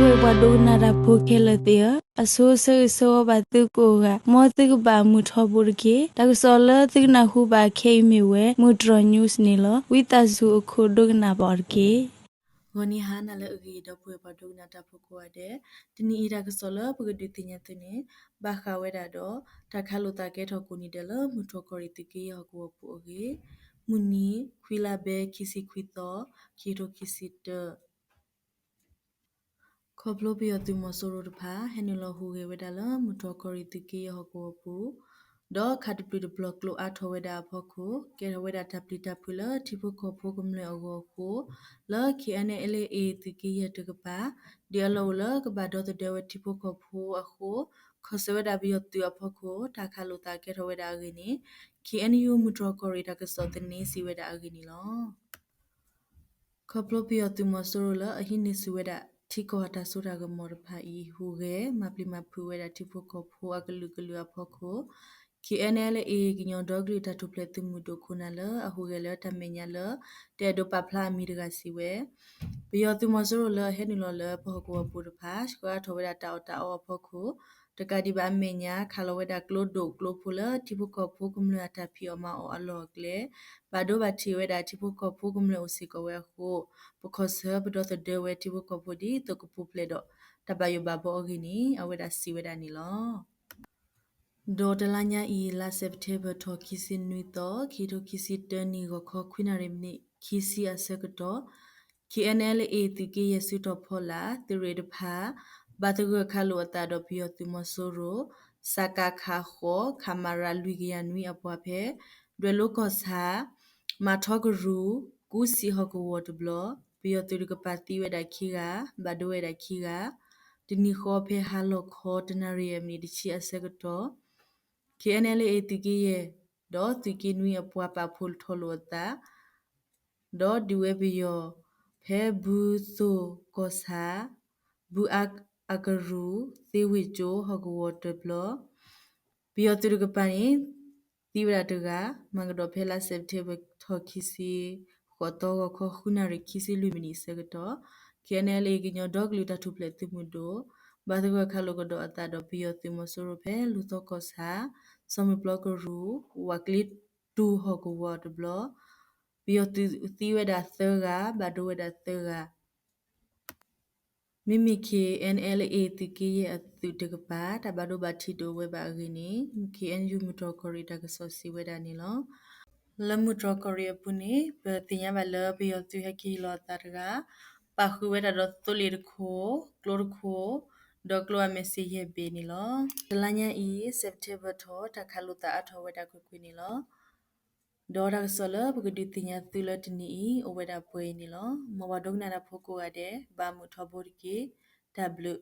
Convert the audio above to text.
ပဝဲပှၤဒိကနၣ်တၢ်ဖိခဲလၢာ်သ့ၣ်ဧၢ, အဆိဆၢဂ့ၤဆၢဝါဘၣ်သုကိးဂၤ, မ်သုကဘၣ်မုာ်ထီဘိတက့ၢ်. တၢ်ကစီၣ်လၢသုကနၢ်ဟူဘၣ်ခဲအံၤမ့ၢ်ဝဲ မုၢ်တြီၢ် news န့ၣ်လီၤ. ဝံသးစူၤအခိၣ်ဒိကနၣ်ဘၣ်အီၤတက့ၢ်. ဂီၤနံၤဟါနၤလၢအဂ့ၤ ဒီပုၢ်ဝဲၢ်ပှၤဒိကနၣ်တၢ်ဖိကိးဂၤဒဲး, တနံၤအံၤတၢ်ကစီၣ်လၢပကဒုးသ့ၣ်ညါသုန့ၣ် ဘၣ်ဃးဝဲဒၣ်ဒီး တၢ်ခးလိာ်သးကဲထီၣ်ကိးနံၤဒဲးလၢမုၢ်တြီၢ်ကီၢ်ရ့ၣ်သုးက့ယဲၢ်ဟီၣ်ကဝီၤပူၤအဂ့ၢ်, မုၢ်နံၤ ခွံလါဘဲ ခံဆံခွံသီ, ခံကထိခံဆံတၢ ခီဖျိပယီၤသုးမီၤစိရိၤတဖၣ် ဟဲနုာ်လီၤဟူးဂဲၤဝဲဒၣ်လၢမုၢ်တြီၢ်ကီၢ်ရ့ၣ်သုးက့ယဲၢ်ဟီၣ်ကဝီၤပူၤ, ဒီးခးတပျုာ်တပျီၤကျိအါထီၣ်ဝဲဒၣ်အဖီခိၣ် ကဲထီၣ်ဝဲဒၣ်တၢ်ပျံၤတၢ်ဖုးလၢထံဖိကီၢ်ဖိကမျၢၢ်အဂီၢ်အဃိ, လၢ KNLA သုးက့ယဲၢ်တကပၤ ဒ်အလီၢ်အိၣ်လၢကဘၣ်ဒီသဒၢဝဲထံဖိကီၢ်ဖိအဃိ, ခီၣ်ဆၢဝဲဒၣ်ပယီၤသုးအဖီခိၣ် တၢ်ခးလိာ်သးကဲထီၣ်ဝဲဒၣ်အဂ့ၢ်န့ၣ် KNU မုၢ်တြီၢ်ကီၢ်ရ့ၣ်တၢ်ကစီၣ်သန့စံးဝဲဒၣ်အဂ့ၢ်န့ၣ်လီၤ. ခီဖျိပယီၤသုးမီၤစိရိၤလၢအဟံးန့ၢ်ဆူၣ်ဝဲဒၣ်ထံကီၢ်တၢ်စိတၢ်ကမီၤတဖၣ်အံၤ ဟူးဂဲၤမၤပျံၤမၤဖုးဝဲဒၣ်ထံဖိကီၢ်ဖိအကလုာ်ကလုာ်အဖီခိၣ်, KNLA ကညီဒီကလုာ်တၢ်ထူၣ်ဖျဲးသုးမုၢ်ဒိၣ်ခိၣ်နၢ်လၢအဟူးဂဲၤလၢ တၢ်မဲာ်ညါလၢ တအဲၣ်ဒိးပာ်ဖျါအမံၤတဂၤစံးဝဲ ပယီၤသုးမီၤစိရိၤလၢအဟဲနုာ်လီၤလၢပဟီၣ်ကဝီၤပူၤတဖၣ် ဆှၢအါထီၣ်ဝဲဒၣ်တၢ်အီၣ်တၢ်အီအဖီခိၣ်, တကးဒံးဘၣ်အမဲာ်ညါ ခးလီၤဝဲဒၣ်ကျိဒိၣ်ကျိဖိလၢထံဖိကီၢ်ဖိကမျၢၢ်အတၢ်ဖံးအီၣ်မၤအီၣ်အလီၢ်အကျဲ, ဘၣ်ဒိဘၣ်ထံးဝဲဒၣ်ထံဖိကီၢ်ဖိကမျၢၢ်အိၣ်စ့ၢ်ကီးဝဲအဃိ, ပခီၣ်ဆၢပဒီသဒၢဝဲထံဖိကီၢ်ဖိဒ်သိးကပူၤဖျဲးဒီး တၢ်ဘၣ်ယိၣ်ဘၣ်ဘီအဂ့ၢ်န့ၣ် အဝဲဒၣ်စံးဝဲဒၣ်န့ၣ်လီၤ. ဒီးတလါညါအံၤ လါစဲးပထ့ဘၢၣ်ထီၣ်ခံဆံနွံသီ, ခံကထိခံဆံတၢနံၣ် ဂီၤခီခွံနၣ်ရံၣ်မံးနံးခံဆံအဆၢကတီၢ်, KNLA သုးက့ယဲၢ်စုတီၤဖီလာ် သုးရ့ၣ်တဖၣ် ဘၣ်သဂၢၢ်ခးလိာ်အသးဒီးပယီၤသုးမီၤစိရိၤ စကခ ဃိး ခမရ လွံၢ်ကယၤနွံအပှၤဖဲ ဒွဲၣ်လိကီၢ်ဆၣ် မၤထီကရူၢ် ကူစံးဟီၣ်ကဝီၤတဘျီ, ပယီၤသုးတကပၤသံဝဲဒၣ်ခံဂၤ, ဘၣ်ဒိဝဲဒၣ်ခံဂၤ, တနံၤဃီဖဲဟါလီၤခီတနၣ်ရံၣ်အမံးနံးတဆံအဆၢကတီၢ် KNLA သုးက့ယဲၢ် ဒီးသုးက့နွံအပှၤပာ်ဖှိၣ်ထီၣ်လိာ်အသး ဒီးဒုးဝဲပယီၤ ဖဲဘုသိၣ်ကီၢ်ဆၣ် ဘုအကရူၢ် သ့ဝ့ၢ်ကၠိဟီၣ်ကဝီၤတဘျီ, ပယီၤသုးတကပၤန့ၣ် သံဝဲဒၣ်တဂၤ, မၤကဒီးဖဲလါစဲးပထ့ဘၢၣ်ထီၣ်ခံဆံဃိးသီ ဂီၤခီဃုနၣ်ရံၣ်ခံဆံလွံၢ်မံးနံးအဆၢကတီၢ် KNLA ကညီဒီကလုာ်တၢ်ထူၣ်ဖျဲးသုးမုၢ်ဒိၣ် ဘၣ်သဂၢၢ်ခးလိာ်ကဒီးအသးဒီးပယီၤသုးမီၤစိရိၤဖဲလူၤသီကီၢ်ဆၣ် စီၤမုၢ်ပျီကရူၢ် ဝးကျ့တူၢ်ဟီၣ်ကဝီၤတဘျီ, ပယီၤသုးသံဝဲဒၣ်သၢဂၤ, ဘၣ်ဒိဝဲဒၣ်သၢဂၤ မ့မ့ၢ် KNLA သုးက့ယဲၢ်အသုးတကပၤ တၢ်ဘၣ်ဒိဘၣ်ထံးတအိၣ်ဝဲဘၣ်အဂ့ၢ်န့ၣ် KNU မုၢ်တြီၢ်ကီၢ်ရ့ၣ်တၢ်ကစီၣ်စံးဝဲဒၣ်န့ၣ်လီၤ. လၢမုၢ်တြီၢ်ကီၢ်ရ့ၣ်အပူၤန့ၣ် ပသ့ၣ်ညါဘၣ်လၢပယီၤသုးဟဲက့ၤဟ့ၣ်လီၤအသးတဂၤ, ပာ်ဃုာ်ဝဲဒၣ်ဒီးသိလ့ၣ်တခိၣ်, ကျိတခိၣ်, ဒီးကျိအမဲာ်စ့ယဲၢ်ဘ့ၣ်န့ၣ်လီၤ. တလါညါအံၤ စဲးပထ့ဘၢၣ်ထီၣ် တၢ်ခးလိာ်သးအါထီၣ်ဝဲဒၣ်ကွ့ၢ်ကွ့ၢ်န့ၣ်လီၤ. ဒီးတၢ်ကစီၣ်လၢပကဒုးသ့ၣ်ညါသုလၢတနံၤအံၤ အိၣ်ဝဲဒၣ်ပှဲၤအံၤန့ၣ်လီၤ. မ်ပှၤဒိကနၣ်တၢ်ဖိကိးဂၤဒဲး ဘၣ်မုာ်ထီဘိတက့ၢ်. တၢ်ဘျုး